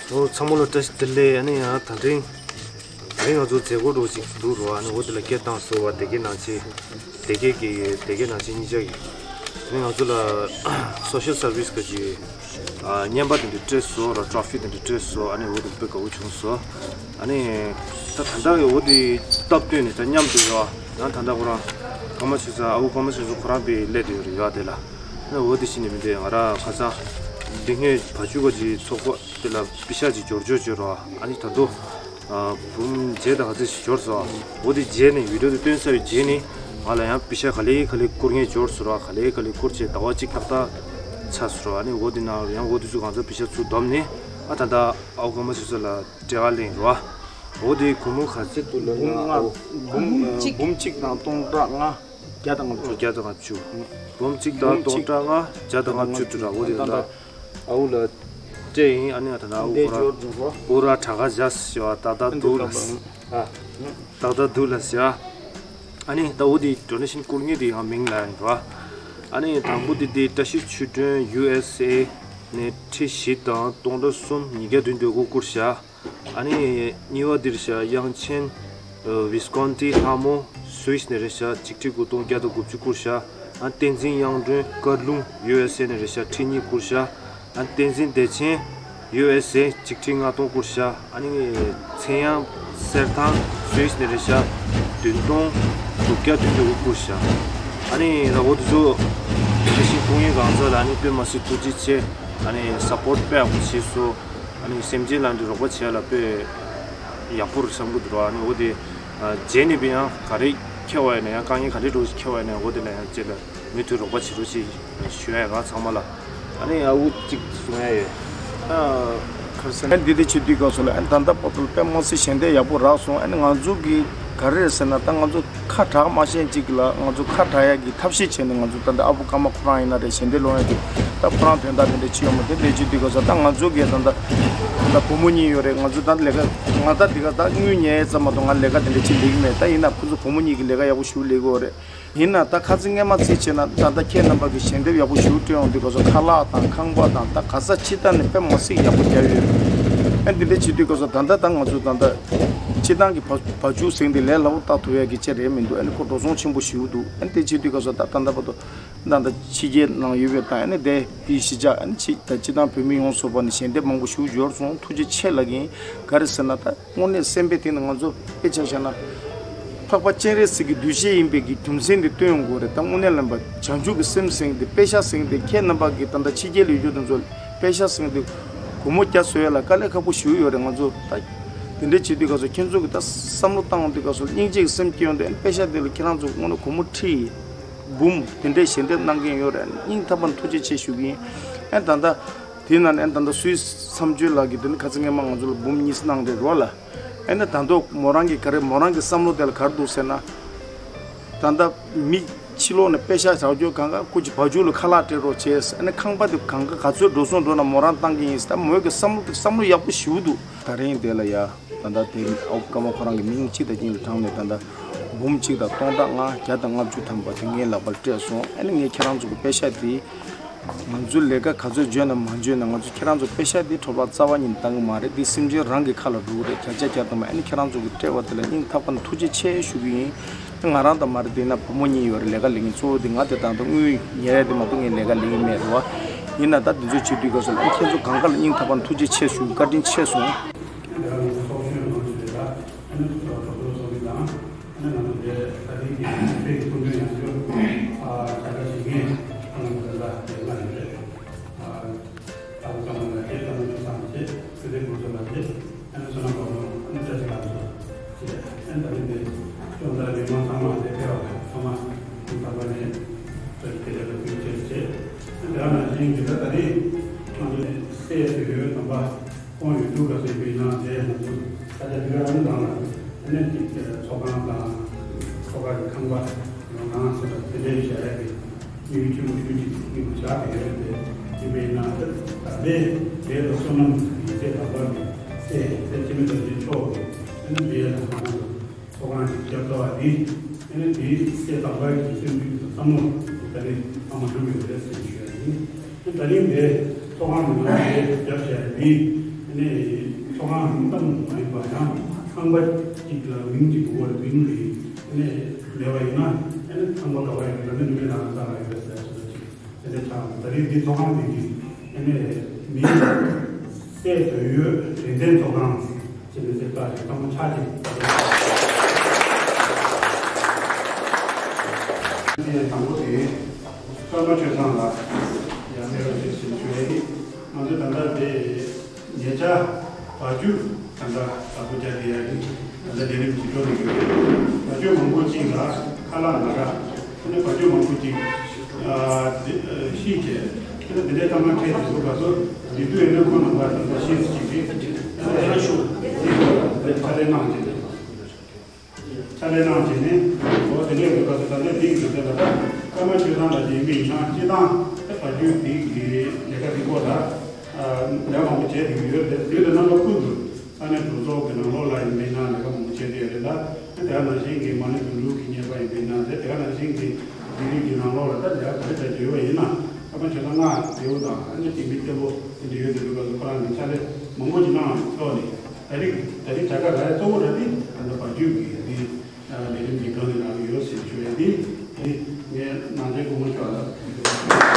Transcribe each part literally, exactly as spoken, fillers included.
ཨོ་ཚང་མ་ལ་བཀྲ་ཤིས་བདེ་ལེགས། ཨ་ནི་ཡང་ད་རིང་ད་རིང་ང་ཚོ་མཛད་སྒོ་འདྲ་ཅིག་འདུག་རོ། ཨ་ནི་འོ་དེ་ལ་སྐད་བཏང་སོང་བ། སྡེ་དགེ་ནང་ཆེན་སྡེ་དགེ་གི་སྡེ་དགེ་ནང་ཆེན་གཉིས་ཆ་གི་ཨ་ནི་ང་ཚོ་ལ་སོ་ཤལ་སར་བིས་གི་ཨ་རྔན་པ་དེ་འདྲ་སྤྲད་སོང་རོ། ཊྲོ་ཕི་དེ་འདྲ་སྤྲད་སོང་། ཨ་ནི་འོ་དེ་དཔེ་དགའ་བོ་བྱུང་སོང་། ཨ་ནི་ད་ད་ལྟ་གི་འོ་དེ་སྟབས་བསྟུན་ནས་ད་མཉམ་དུ་ཡོད། ཡང་ད་ལྟ་ཁོ་རང་ཀརྨ་ཆོས་ཚང་ཨ་ཁུ་ཀརྨ་ཆོས་ཚང་ཁོ་རང་དཔེ་སླེབས་བསྡད་ཡོད་རེད་ཡ། དེ་ལ་ཨ་ནི་འོ་དེ་ཕྱིན་ནས་མི་འདུག་ང་རང་ཁ་སང་འདི་སྔོན་བ་ཕྱུགས་ག་ཅིག་ཚོགས་པ་དེ་ལ་པི་ཤ་ཅིག་འབྱོར་འབྱོར་བྱོས་རོགས། ཨ་ནི་ད་དུང་ཨ་འབུམ་བརྒྱད་དང་ག་ཚོད་ཅིག་འབྱོར་སོང་། འོ་དེ་རྗེས་ནས་བི་ཌིའོ་དེ་སྟོན་ཚར་བའི་རྗེས་ནས་ང་ལ་ཡང་པི་ཤ་ག་ལེ་ག་ལེ་བསྐུར་མཁན་འབྱོར་སོང་རོགས། ག་ལེ་ག་ལེ་བསྐུར་བྱས་ཟླ་བ་གཅིག་ཏག་ཏག་ཚར་སོང་རོགས། ཨ་ནི་འོ་དེ་ནང་ཡང་འོ་དེ་ཚོ་གང་ཚ་པི་ཤ་ཚུར་བསྡོམས་ནས་ཨ་ད་ལྟ་ཨ་ཁུ་ཀརྨ་ཆོས་ཚང་ལ་སྤྲད་པ་ལེན་རོགས། འོ་དེ་སྒོར་མོ་ག་ཚད་འདུག་ལབ་ན། འབུམ་ལྔ། ཨ་འབུམ་གཅིག་འབུམ་གཅིག་དང་སྟོང་ཕྲག་ལྔ། བརྒྱ་དང་ལྔ་བཅུ། བརྒྱ་དང་ལྔ་བཅུ། འབུམ་གཅིག་དང་སྟོང་ཕྲག་ལྔ། བརྒྱ་དང་ལྔ་བཅུ་འདུག་ར། འོ་དེ་ད་ལྟ་ཨ་ཁུ་ལ་སྤྲད་ཡིན། ཨ་ནི་ད་ལྟ་ཨ་ཁུ་ཁོ་ར་པུ་ར་དྲག་ག་བཞག་ཟེར་བ། ཏག་ཏག་འདུག་ལ། ཏག་ཏག་འདུག་ལ་ཟེར། ཨ་ནི་ད་འོ་དེ་ཌོ་ནེ་ཤན་བསྐུར་མཁན་དེ་ཡང་མིང་ལ་ཡིན་ར། ཨ་ནི་དང་པོ་དེ་དེ་བཀྲ་ཤིས་ཆོས་སྒྲོན་ཡུ་ཨེས་ཨེ་ནས་ཁྲི་བཞི་དང་སྟོང་ཕྲག་གསུམ་ཉིས་བརྒྱ་བདུན་ཅུ་དོན་དགུ་བསྐུར་བཞག། ཨ་ནི་གཉིས་པ་འདིར་བཞག་དབྱངས་ཅན་ཝི་སི་ཀོན་སི་ལྷ་མོ་སུད་སི་ནས་རེད་བཞག། ཆིག་ཁྲི་དགུ་སྟོང་བརྒྱ་དང་དགུ་བཅུ་བསྐུར་བཞག། ཨ་བསྟན་འཛིན་དབྱངས་སྒྲོན་བཀའ་ལུང་ཡུ་ཨེས་ཨེ་ནས་རེད་བཞག། ཁྲི་གཉིས་བསྐུར་བཞག། ཨ་བསྟན་འཛིན་བདེ་ཆེན་ཡུ་ཨེས་ཨེ་ཆིག་ཁྲི་ལྔ་སྟོང་བསྐུར་བཞག། ཨ་ནི་ཚེ་དབྱངས་གསེར་ཐང་སུད་སི་ནས་རེད་བཞག། བདུན་སྟོང་དྲུག་བརྒྱ་བདུན་ཅུ་དོན་དགུ་བསྐུར་བཞག། ཨ་ནི་ད་འོ་དེ་ཚོ་བཀྲ་ཤིས་བསྐུར་མཁན་གང་ཚ་ལ་ཨ་ནི་དཔེ་མ་སྲིད་ཐུགས་རྗེ་ཆེ། ཨ་ནི་སབ་པོར་ཊི་དཔེ་ཡག་པོ་བྱས་སོང་། ཨ་ནི་སེམས་ཅན་ལ་འདི་རོགས་པ་བྱས་ལ་དཔེ་ཡག་པོ་རེད་བསམ་གི་འདུག་ར། ཨ་ནི་འོ་དེ་རྗེས་ནས་བི་ཡང་ག་རེ་འཁྱེར་བ་ཡིན་ན་ཡང་དཀའ་ངལ་ག་རེ་འགྲོ་འཁྱེར་བ་ཡིན་ན་ཡང་འོ་དེ་ལ་ཡང་རྗེས་ལ་མུ་མཐུད་རོགས་པ་བྱེད་རོགས་ཞེས་ཞུ་ཡ་ཡིན་རང་ཚང་མ་ལ། ཨ་ནི་ཨ་ཁུ་གཅིག་གསུང་ཡ་ཡོད། ཨ་ག་རེ་ཟེར་ན་འདི་འདི་བྱེད་དུས་སྐབས་སུ་ལ་ཨ་ནི་ད་ལྟ་བར་དུ་དཔེ་མ་སྲིད་ཞལ་འདེབས་ཡག་པོ་རག་སོང་། ཨ་ནི་ང་ཚོ་གི་ག་རེ་རེད་ཟེར་ན་ད་ང་ཚོ་ཁ་གྲག་མ་ཤེས་ཅིག་ལ་ང་ཚོ་ཁ་གྲག་ཡ་གི་ཐབས་ཤེས་བྱས་ནས་ང་ཚོ་ད་ལྟ་ཨ་ཁུ་ཀརྨ་ཁོ་རང་ཡིན་ན་རེད། ཞལ་འདེབས་སློང་ཡ་གི་ད་ཁོ་རང་དོན་དག་དེ་འདྲ་ཅིག་ཡོད་མ་རེད། དེ་འདྲ་བྱེད་དུས་སྐབས་སུ་ད་ང་ཚོ་གི་ད་ལྟ་ད་ལྟ་བུ་མོ་གཉིས་ཡོད་རེད། ང་ཚོ་ད་ལས་ཀ་ང་ད་འདི་ག་ད་དངུལ་ཉོ་ཡ་ཙམ་མ་གཏོགས་ང་ལས་ཀ་དེ་འདྲ་ཅིག་ལས་ཀྱི་མེད། ད་ཡིན་ན་ཁོ་ཚོ་བུ་མོ་གཉིས་ཀྱི་ལས་ཀ་ཡག་པོ་ཞིག་ལས་ཀྱི་ཡོད་རེད། ཡིན་ན་ད་ཁ་ཚིག་སྔས་མ་ཚིག་བྱས་ན་ད་ལྟ་ཁྱེད་རྣམ་པ་གི་ཞལ་འདེབས་ཡག་པོ་ཞིག་སྤྲད་ཡོང་དུས་སྐབས་སུ་ཁ་ལག་དང་ཁང་པ་དང་ད་ག་ས་ཅི་ལྟ་ནས་དཔེ་མ་སྲིད་ཡག་པོ་རྒྱབ་ཡོད། ཨ་འདི་འདྲ་བྱེད་དུས་སྐབས་སུ་ད་ལྟ་ད་ང་ཚོ་ད་ལྟ་སྤྱི་བཏང་གི་བ་བ་ཕྱུགས་ཟེར་འདི་ལས་སླ་པོ་བཏགས་ཐུབ་ཡ་གི་ཅི་རེད་མི་འདུག་ཨ་ནི་ཁོ་འགྲོ་སོང་ཆེན་པོ་ཞིག་འདུག་ཨ་ནི་དེ་བྱེད་དུས་སྐབས་སུ་ད་ད་ལྟ་བར་དུ་ད་ལྟ་ཕྱི་རྒྱལ་ནང་ཡོད་པའི་ད་ཨ་ནི་དེ་དེའི་གཞིས་ཆགས་ཨ་ནི་ཕྱི་ད་སྤྱི་བཏང་བོད་མི་ཡོངས་སུ་བར་ནས་ཞལ་འདེབས་མང་པོ་ཞིག་འབྱོར་སོང་། ཐུགས་རྗེ་ཆེ་ལབ་ཀྱི་ཡིན། ག་རེ་ཟེར་ན་ད། དངོས་གནས་སེམས་པའི་སྟེང་ནས་ང་ཚོ་དཔེ་ཆ་བཞག་ན། འཕགས་པ་སྤྱན་རས་གཟིགས་ཀྱི་གདུལ་བྱ་ཡིན་པའི་གི་རྒྱུ་མཚན་དེ་སྟོན་ཡོང་དགོས་རེད། ད་དངོས་གནས་ལ་ཡིན་པ་བྱང་ཆུབ་ཀྱི་སེམས་ཟེར་མཁན་དེ་དཔེ་ཆ་ཟེར་མཁན་དེ་ཁྱེད་རྣམ་པ་གི་ད་ལྟ་ཕྱི་རྒྱལ་ལ་ཡོད་རྒྱུ་དེ་ཚོ་དཔེ་ཆ་ཟེར་མཁན་དེ་སྒོར་མོ་བརྒྱ་བཟོ་ཡ་ལ་དཀའ་ལས་ཁག་པོ་ཞེ་པོ་ཡོད་རེད། ང་ཚོ་ད་དེ་འདྲས་བྱེད་དུས་སྐབས་སུ་ཁྱེད་ཚོ་གི་ད་བསམ་བློ་བཏང་ཡོང་དུས་སྐབས་སུ་སྙིང་རྗེ་གི་སེམས་སྐྱེ་ཡོང་དུས་དཔེ་ཆ་དེ་ལ་ཁྱེད་རང་ཚོ་དངོས་གནས་སྒོར་མོ་ཁྲི་འབུམ་དེ་འདྲས་ཞལ་འདེབས་གནང་མཁན་ཡོད་རེད། སྙིང་ཐག་པ་ནས་ཐུགས་རྗེ་ཆེ་ཞུ་གི་ཡིན། ཨེ་ད་ལྟ་དེ་ན་ནས་ཨེ་ད་ལྟ་སུའི་མཚམས་གཅོད་ལགས་ཀྱིས་དེ་ནི་ཁ་ཚིག་སྔས་མ་ང་ཚོ་ལ་འབུམ་གཉིས་གནང་རེད་རོགས་ལ། ཨེ་ནི་ད་དུང་མོ་རང་གི་ག་རེ་མོ་རང་གི་བསམ་བློ་དེ་ལ་ག་རེ་འདུག་ཟེར་ན། ད་ལྟ་མི་ཕྱི་ལོགས་ནས་པེ་ཤག་རག་རྒྱུ་གང་ག་སྐུ་མཁྱེན་བ་ཕྱུགས་ལ་ཁ་ལག་སྤྲད་རོགས་བྱས། ཨེ་ནི་ཁང་པ་དེ་གང་ག་ག་ཚོད་འགྲོ་སོང་འགྲོ་ན་མོ་རང་བཏང་གི་ཡིན་ཟེར། ད་མོའི་གི་བསམ་བློ་དེ་བསམ་བློ་ཡག་པོ་ཞེ་པོ་འདུག་ད་རིང་དེ་ལ་ཡ། ད་ལྟ་དེ་ཨོ་ཀརྨ་ཁོ་རང་གི་མིང་གཅིག་དང་གཉིས་ལ་དྲངས་ནས་ད་ལྟ་འབུམ་གཅིག་དང་སྟོང་ཕྲག་ལྔ་བརྒྱ་དང་ལྔ་བཅུ་ཐམ་པ་དེ་ངའི་ལག་པར་སྤྲད་སོང་། ཨ་ནི་ངས་ཁྱེད་རང་ཚོ་གི་པེ་ཤག་དེ་ང་ཚོའི་ལས་ཀ་ག་ཚོད་འཇོན་ན་མ་འཇོན་ན་ང་ཚོ་ཁྱེད་རང་ཚོ་པེ་ཤག་དེ་འཕྲོ་བརླག་རྩ་བ་ཉིད་བཏང་གི་མ་རེད། དེ་སེམས་ཅན་རང་གི་ཁ་ལ་འགྲོ་གི་རེད། བརྒྱ་ཆ་བརྒྱ་དང་མ། ཨ་ནི་ཁྱེད་རང་ཚོ་གི་སྤྲད་པ་དེ་ལ་སྙིང་ཐག་པ་ནས་ཐུགས་རྗེ་ཆེ་ཞུ་གི་ཡིན། ང་རང་དང་མ་རེད། དེ་ན་བུ་མོ་གཉིས་ཡོད་རེད། ལས་ཀ་ལས་ངན་གཙོ་བོ་དེ་ང་དེ་དང་དུ་དངུལ་ཉེ་རེད། དེ་མ་གཏོགས་ངའི་ལས་ཀ་ལས་ངན་མེད་རེད་བ། ཡིན་ན་ད་དེ་ཚོ་བྱེད་དུས་སྐབས་སུ་ལ་ཁྱེད་ཚོ་གང་ག་ལ་སྙིང་ཐག་པ་ནས་ཐུགས་རྗེ་ཆེ་ཞུ། བཀའ་དྲིན་ཆེ་སོང་། ཨ་ནི་བསོད་ནམས་སྒང་གླང་མ་ལགས་ཀྱིས་ཨ་ནི་བསོད་ནམས་སྒང་གླང་མ་ལགས་ཀྱིས་ཨ་ནི་བཀྲ་ཤིས་ལགས་སུ་ཅེས། ཨ་ནི་ད་རིང་དེ་སྐྱོང་མཛད་མི་མང་ཚང་མ་དེ་ཕེབས་པ་ཚང་མ་ཐུགས་དམ་པ་ནས་བཀྲ་ཤིས་བདེ་ལེགས་ལ་ཐུགས་རྗེ་ཆེ། ཨ་ནི་དེ་ག་ནང་བཞིན་གྱི་ད་ད་རིང་ང་ཚོ་སྲས་དུས་ཡུན་དམ་པ་ཁོང་ཡུལ་དུས་སྐབས་སུ་ཡིན་པའི་ནང་དེ་ང་ཚོ་ད་ཆ་དུས་ཡུན་རིང་ལངས་ལ་ཨ་ནི་ཅིག་ཚོགས་ཁང་དང་ཚོགས་ཁང་གི་ཁང་པ་ཡོང་ནང་སོགས་ལ་དེ་འདྲའི་བྱ་ཡ་གི་ཡུལ་ཆེན་པོ་ཤུལ་གྱི་སྙིང་བཞག་གི་ཡོད་དེ། ཡིན་པའི་ནང་དུ་ད་ལྟའི་འདས་པའི་བསོད་ནམས་ཀྱི་ཚེ་དང་པོ་གི་སྲས་སྲས་འཆི་མེད་རྡོ་རྗེ་མཆོག་གི་ཨ་ནི་འདི་ལ་ང་ཚོ་ཚོགས་ཁང་གི་རྒྱབ་ལྟ་བ་འདི་ཨ་ནི་འདིའི་སྲས་དང་པོ་གི་སེམས་རྒྱུད་ཀྱི་བསམ་བློ་ད་ནི་ཚང་མ་ལྷུང་ཡོད་རེད་ཟེར་ཞུ་ཡ་ཡིན། ཨ་ནི་ད་རིང་འདི་ཚོགས་ཁང་གི་ནང་དེ་རྒྱབ་བྱས་འདི་ ནས་ཚོགས་ཁང་རིན་ཐང་མ་ཡིན་པ་ཡང་ཁང་པ་གཅིག་ལ་མིང་གཅིག་འབོད་པར་མིང་གི་ནས་མེད་པ་ཡིན་ན་ཨ་ནི་ཁང་པ་ག་བ་ཡིན་ན་ནི་མི་རང་ས་ལ་ཡོད་ཟེར་ཞུ་ཅིག་དེ་འདྲ་ཆགས་ད་རེས་འདི་ཚོགས་ཁང་འདི་གི་ཨ་ནི་མིང་སྲས་དོན་ཡོད་དྲན་རྟེན་ཚོགས་ཁང་ཟེར་ནས་ཟེར་ད་རེས་ཐང་པོ་ཆགས་ཅིག་ཨ་ནི་དང་པོ་དེ། ཀརྨ་ཆོས་བཟང་ལགས་ཡར་ཕེབས་རོགས་ཞེས་ཞུ་ཡ་ཡིན། ང་ཚོས་ད་ལྟ་དེ་ཉེ་ཆར་བ་ཕྱུགས་ད་ལྟ་བདག་པོ་རྒྱག་བསྡད་ཡ་ཡིན། ད་ལྟ་ལས་རིམ་ཇི་འགྲོ་ནས་ཡོད། བ་ཕྱུགས་མང་པོ་ཅིག་ལ་ཁ་ལག་མ་རག་ཨ་ནི་བ་ཕྱུགས་མང་པོ་ཅིག་ཤི་བྱས་ཨ་ནི་དེ་འདྲའི་གཏམ་ངན་འཕྲད་དེ་འདུག་ག་ཚོད་འདི་དུས་ཨ་ནི་ཁོ་རྣམ་པ་ད་ལྟ་ཤེས་ཀྱི་རེད། ཨ་ནི་ཡང་ཤུགས་ཀྱིས་ཕྱག་ལས་གནང་བྱས། ཕྱག་ལས་གནང་བྱས་ནས་འོ་དེ་འདྲའི་ཡོད་པ་དེ་ད་ལྟ་འདི་ཡིན་དུས་ད་ལྟ་ཀརྨ་ཆོས་བཟང་ལགས་ཀྱིས་ཡིན་པ་ཡིན་ན་སྤྱི་བཏང་ད་བ་ཕྱུགས་འདི་གི་ལས་ཀ་འདི་སྐོར་ལ་ལས་མང་པོ་བྱས་ཡོད་རེད། དེ་དུས་ད་རྣམ་པ་ཀུན་ཏུ་ས་གནས་གྲོས་ཚོགས་ཀྱི་ནང་ལོགས་ལ་ཡིན་པ་ཡིན་ན་ལས་ཀ་མང་པོ་བྱས་ཡོད་རེད། ད་དེ་ག་ནང་བཞིན་གྱི་མ་ཎི་དོན་གྲུབ་ཀྱི་བརྙན་པར་ཡིན་པ་ཡིན་ན་དེ་དེ་ག་ནང་བཞིན་གྱི་ལྡི་ལི་གི་ནང་ལོགས་ལ་ད་ལས་ཀ་ག་རེ་བྱས་ཡོད་པ་ཡིན་ན་ཀརྨ་ཆོས་བཟང་ལགས་ལྟེ་བ་དང་ཨ་ནི་སྐྱེ་དམན་བརྟན་པོ་དེ་འདྲ་ཡོད་དེ་འདུག་ག་ཁོ་རང་གི་ཕྱག་ལས་མང་པོ་ཅིག་གནང་བའི་ཐོག་ནས། ད་རེས་ད་རེས་བྱ་དགའ་རག་གཙོ་བོ་ར་དེ་ད་ལྟ་བ་ཕྱུགས་ཀྱི་དེ་ལས་རིམ་གྱི་སྒང་ནས་རག་གི་ཡོད་ཟེར་ཞུ་ཡ་དེ་དེ་ངས་ནང་ཆེན་སྐུ་ངོ་མཆོག་ལ། ད་ལྟ་བྱ་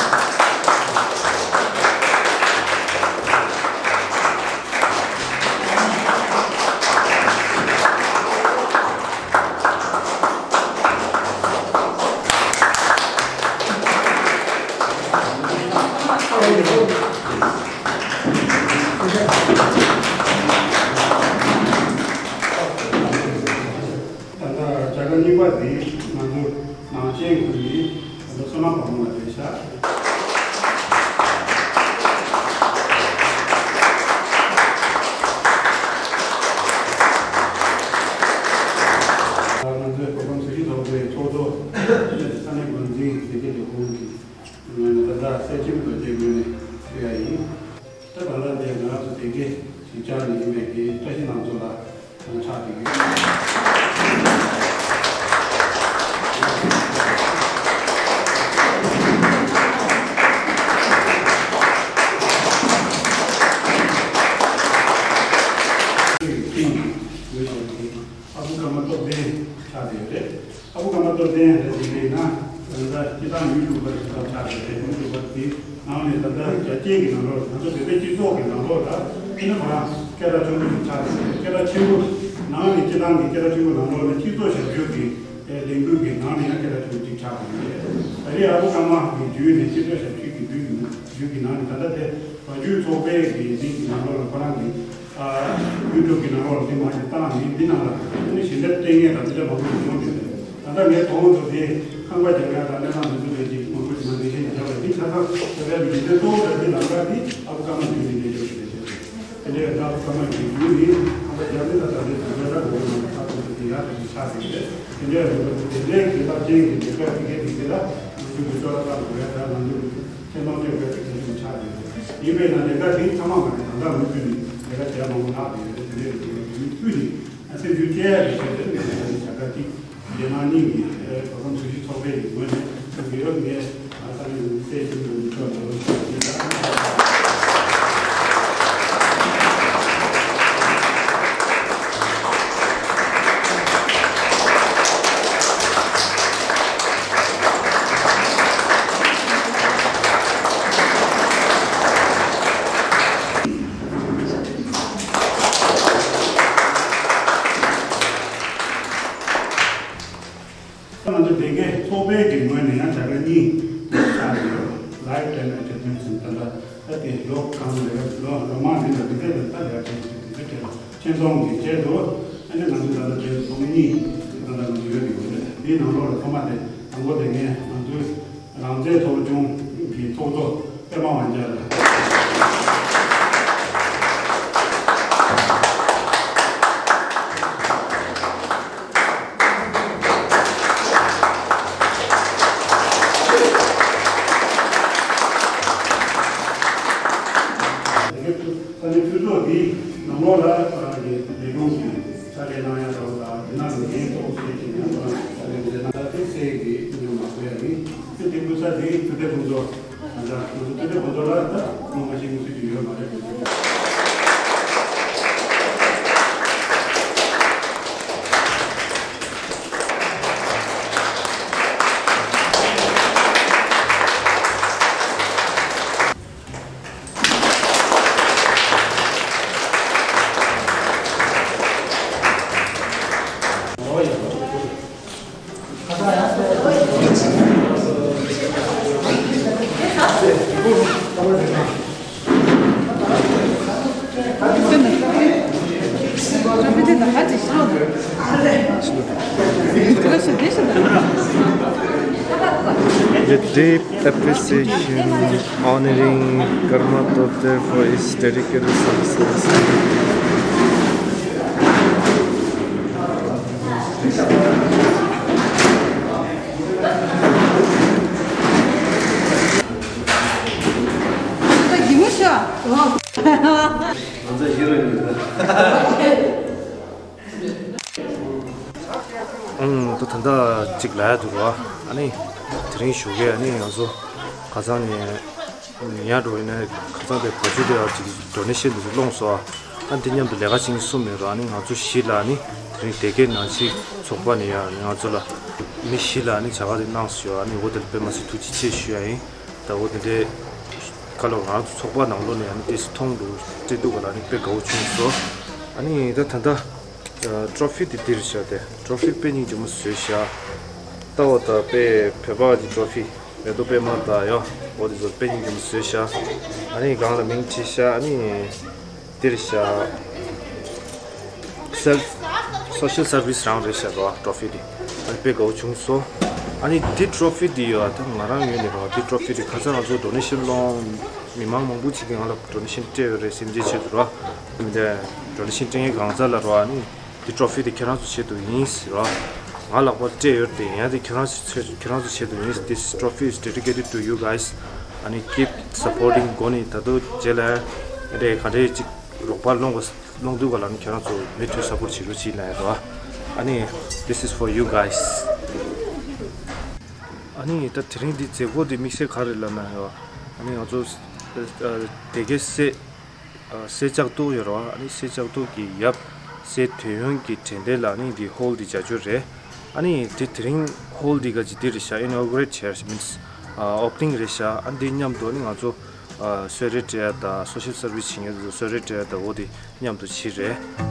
དགའ་གཉིས་པ་འདི་ང་ཚོ་ནང་ཆེན་ཁུལ་ནས་ད་ལྟ་བསོད་ནམས་དཔལ་མོ་ལ་སྤྲད་ཤག་ང་ཚོའི་བོད་ཁམས་ཟས་བཅུད་ཚོགས་པའི་ཚོགས་གཙོ་ས་གནས་འགོ་འཛིན་ལས་བྱེད་ལས་ཁུངས་ཀྱི་ངོས་ནས་ད་ལྟ་སྲས་ཆེན་པོ་རྡོ་རྗེའི་ངོས་ནས་ཞུ་ཡ་ཡིན། ད་ད་ལྟ་འདིར་ང་རང་ཚོ་དེ་གའི་གཞིས་ཆགས་ནས་ཡིན་པའི་གི་བཀྲ་ཤིས་ལང་ཚོ་ལགས་ཡང་ཕྱག་དེ་གི་ཨ་ཁུ་ཀརྨ་སྟོབས་ལྡན་ཆགས་བསྡད་ཡོད་རེད། ཨ་ཁུ་ཀརྨ་སྟོབས་ལྡན་ལ་གཟིགས་པས་ན་ད་ལྟ་སྤྱི་བཏང་ཡུལ་གྲུ་པ་ཞིག་ཙམ་ཆགས་བསྡད་རེད། ཡུལ་གྲུ་པ་དེ་ནང་ནས་ད་ལྟ་རྒྱ་སྐྱེད་ཀྱི་ནང་ལོགས་ང་ཚོ་བོད་པའི་སྤྱི་ཚོགས་ཀྱི་ནང་ལོགས་ལ་ཨ་ནི་ང་རང་སྐད་གྲགས་ཆེན་པོ་ཞིག་ཆགས་བསྡད་རེད། སྐད་གྲགས་ཆེན་པོ་ནང་ནས་སྤྱི་བཏང་གི་སྐད་གྲགས་ཆེན་པོ་ནང་ལོགས་ནས་སྤྱི་ཚོགས་ཞབས་ཞུ་གི་ལས་འགུལ་གྱི་ནང་ནས་ཡང་སྐད་གྲགས་ཆེན་པོ་ཅིག་ཆགས་བསྡད་རེད། ད་རེས་ཨ་ཁུ་ཀརྨ་གི་བརྒྱུད་ནས་སྤྱི་ཚོགས་ཞབས་ཞུ་གི་བརྒྱུད་ཀྱི་བརྒྱུད་ཀྱི་ནང་ནས་ད་ལྟ་དེ་བ་ཕྱུགས་ཚོགས་པའི་གི་འཛིན་གྱི་ནང་ལོགས་ལ་ཁོ་རང་གི་ཨ་ཡུ་ཊུབ་ཀྱི་ནང་ལོགས་ལ་འདི་མང་ཞིག་བཏང་ནས་འདི་ནང་ལ་ཨ་ནི་ཞལ་འདེབས་སྤྲད་མཁན་དང་འདི་འདྲ་མང་པོ་ཞིག་ཡོང་བསྡད་རེད། ད་ལྟ་ངས་གོང་དུ་དེ་ཁང་པ་རྒྱག་ཡག་དང་གནས་སྟངས་འདི་ཚོ་ལས་ཀྱི་མང་པོ་ཞིག་ང་འགྲེལ་བཤད་ཞིག་བརྒྱབ་པ་ཡིན། ད་ལྟ་བོད་པའི་མི་སྡེ་གཙོ་བོ་འདྲ་འདི་ལམ་ཁ་འདི་ཨ་ཁུ་ཀརྨ་འདུས་ནས་འགྲེལ་བཤད་ཞིག་བྱས་ཏེ་དེ་འདྲའི་ཨ་ཁུ་ཀརྨ་འདུས་ནི་ཁང་པ་རྒྱག་ནི་ད་ལྟ་འདི་དུས་འདྲ་འདྲ་འགྲོ་གི་མ་རེད། ད་ཁོང་ཚོ་དེ་ཡག་ཐག་ཆོད་ཆགས་ཏེ་རེད། དེ་འདྲའི་རིག་པ་དེ་འདྲའི་དགེ་རྩ་ཅན་གྱི་ལས་ཀ་དེ་གའི་དེ་གའི་ལ་ང་ཚོ་གི་ལྟོ་ར་བཏང་དགོས་ཡ་ད་ང་ཚོ་གི་ཁྱེད་རྣམ་དཔྱོད་དགོས་ཀྱི་དོན་ཆུང་ཆགས་ཡོད། ཡིན་པས་ན་ལས་ཀ་དེ་ཚང་མ་མ་རེད། ད་ལྟ་འུ་ཚོ་ནི་ལས་ཀ་བྱས་མང་པོ་ལྷག་ཡོད་རེད། དེ་འདྲའི་རིགས་དེ་ཚུད་ནས་སེམས་ཤུགས་སྐྱེ་ཡ་རེད་ཞེས་དེ་ནས་ལས་ཀ་བྱ་དགའ་ཅིག་རྒྱལ་ནང་གཉིས་ཀྱི་བོད་ཁམས་ཟས་བཅུད་ཚོགས་པའི་ངོས་ནས་ཐུགས་ཀྱི་ཡོད། ངས་ས་གནས་ཀྱི་སྲས་ཆེན་པོ་མཆོག་ལ་ཞུ་རྒྱུ་ལ། ང་ཚོ་དེ་གའི་ཚོགས་པའི་གི་ངོས་ནས་ཡང་བྱ་དགའ་གཉིས་ཆགས་ཡོད། Lifetime Achievement ཟེར་ད་ལྟ་ད་དེ་ལོ་གང་ལས་ལོ་ལོ་མང་རིང་ལ་དེ་གའི་ད་ལྟ་ལས་ཀ་བྱེད་ཀྱི་དེ་གའི་ཆེད་དུ་ཆེད་མཐོང་གི་ཆེད་དུ་ཨ་ནི་ང་ཚོ་ད་ལྟ་དེ་ཚོགས་མི་གཉིས་ད་ལྟ་ང་ཚོ་ཡོད་ཀྱི་ཡོད་རེད། དེའི་ནང་ལོགས་ལ་ཐོག་མ་དེ་དང་པོ་དེ་ངས་ང་ཚོའི་རང་བཙན་ཚོགས་ཆུང་གི་ཚོགས་གཙོ་པད་མ་དབང་རྒྱལ་ལགས། ས་གནས་འཐུས་ཚོགས་འདིའི་ནང་ལོགས་ལ་ཁོ་རང་གི་ལས་ཁུངས་ཀྱི་ཕྱག་ལས་གནང་ཡ་འདྲ་བོ་དང་དེ་ནང་གི་འགན་གཙོ་བོ་བྱས་ཀྱི་ཡང་ཁོ་རང་གི་ཕྱག་ལས་འདི་ནང་ལ་དེ་སེ་གི་མཉམ་མ་དགོས་ཡ་ཡིན། དེ་དེ་ཀུན་ས་དེ་ཆུ་ཚོད་ཁོང་ཚོ་ང་ཚོ་ཆུ་ཚོད་ཁོང་ཚོ་ལ་ད་ངོ་མ་ཤེས་ངོ་ཤེས་ཀྱི་ཡོད་མ་རེད། ཁོང་ཚོ་ With deep appreciation, honoring Karma Topte for his dedicated services. ཨང་། ད་ད་ལྟ་གཅིག་ལབ་ཡ་འདུག་ར། ཨ་ནི་དེ་རིང་ཞོགས་ཀས་ཨ་ནི་ང་ཚོ་ཁ་སང་ནས་ཉལ་འགྲོ་ཡིན་ན་ཁ་སང་དེ་བ་ཕྱུགས་དེ་ཡང་གཅིག་ཌོ་ནེ་ཤན་དེ་ཚོ་སློང་སོང་། ཨ་འདི་མཉམ་དུ་ལས་ཀ་བྱེད་མཁན་གསུམ་ཡོད་ར། ཨ་ནི་ང་ཚོ་བཞི་ལ་ཨ་ནི་དེ་རིང་སྡེ་དགེ་ནང་ཆེན་ཚོགས་པ་ནས་ཡང་ང་ཚོ་ལ་མི་བཞི་ལ་ཨ་ནི་བྱ་དགའ་དེ་གནང་སོང་། ཨ་ནི་འོ་དེ་ལ་དཔེ་མ་སྲིད་ཐུགས་རྗེ་ཆེ་ཞུ་ཡ་ཡིན། ད་འོ་དེ་འདྲའི་ཁ་ལོ་ང་ཚོ་ཚོགས་པ་ནང་ལོགས་ནས་ཨ་ནི་དེ་མཐོང་འདུག་སྤྲད་འདུག་ག་ལ་ཨ་ནི་དཔེ་དགའ་བོ་བྱུང་སོང་། ཨ་ནི་ད་ད་ལྟ་ཊོ་ཕི་དེ་འདིར་བཞག་སྟེ། ཊོ་ཕི་དཔེ་སྙིང་རྗེ་མོ་བཟོས་ཤག་ལྟ་བ་ད་དཔེ་བོད་པ་གི་ཊོ་ཕི་མེ་ཏོག་པད་མ་དང་ཡོ། འོ་དེ་ཚོ་དཔེ་སྙིང་རྗེ་མོ་བཟོས་ཤག་ཨ་ནི་སྒང་ལ་མིང་བྲིས་ཤག་ཨ་ནི་འདིར་བཞག་སེལ་སོ་ཤལ་སར་བིས་རང་རེད་ཤག་ར། ཊོ་ཕི་དེ་ཨ་ནི་དཔེ་དགའ་བོ་བྱུང་སོང་། ཨ་ནི་འདི་ཊོ་ཕི་དེ་ཡོ། ད་ང་རང་ངོས་ནས་ར་འདི་ཊོ་ཕི་དེ་ཁ་སང་ང་ཚོ་ཌོ་ནེ་ཤན་སློང་མི་མང་མང་པོ་ཅིག་གིས་ང་ལ་ཌོ་ནེ་ཤན་སྤྲད་ཡོད་རེད། སེམས་ཅན་ཆེད་དུ་ར། མི་འདི་ཌོ་ནེ་ཤན་སྤྲད་མཁན་གང་ཚ་ལ་ར། ཨ་ནི་འདི་ཊོ་ཕི་དེ་ཁྱེད་རང་ཚོ་ཆེད་དུ་ཡིན་ཟེར་བ། ང་ལག་པར་སྤྲད་ཡོད་དེ་ཡང་དེ་ཁྱེད་རང་ཚོ་ཁྱེད་རང་ཚོ་ཆེད་དུ་ཡིན། This trophy is dedicated to you guys. ཨ་ནི་keep supporting གོ་ནི་ད་དུང་རྗེས་ལ་རེ་ག་འདྲས་ཅིག་རོགས་པ་སློང་གོ་སློང་དུས་ག་ལ་ནི་ཁྱེད་རང་ཚོ་མུ་མཐུད་སཔོར་ཊི་བྱེད་རོགས་བྱེད་ལ་ཡ་རོ། ཨ་ནི་this is for you guys. ཨ་ནི་ད་དེ་རིང་འདི་མཛད་སྒོ་འདི་དམིགས་བསལ་ག་རེ་ལབ་ན་ཡོ། ཨ་ནི་ང་ཚོ་སྡེ་དགེ་སེ། སེ་ལྕགས་ཏོག་ཡོད་རེད་བ། ཨ་ནི་སེ་ལྕགས་ཏོག་གི་ཡབ་སེ་ཐོས་ཡོན་གྱི་དྲན་རྟེན་ལ་ཨ་ནི་འདི་ཧོལ་འདི་བྱ་རྒྱུ་རེད། ཨ་ནི་དེ་དེ་རིང་ཧོལ་འདི་ག་ཅིག་འདི་རེད་ཤག་ཨིན་ཨོ་གུ་རེ་ཊི་བྱས་མིན་ཨོ་པ་ནིང་རེད་ཤག་ཨ་འདི་མཉམ་དུ་ཨ་ནི་ང་ཚོ་གསོལ་རས་སྤྲད་ཡ་དང་སོ་ཤལ་སར་བིས་བྱེད་མཁན་ཚོ་གསོལ་རས་སྤྲད་ཡ་དང་འོ་དེ་མཉམ་དུ་བྱེད་རེད།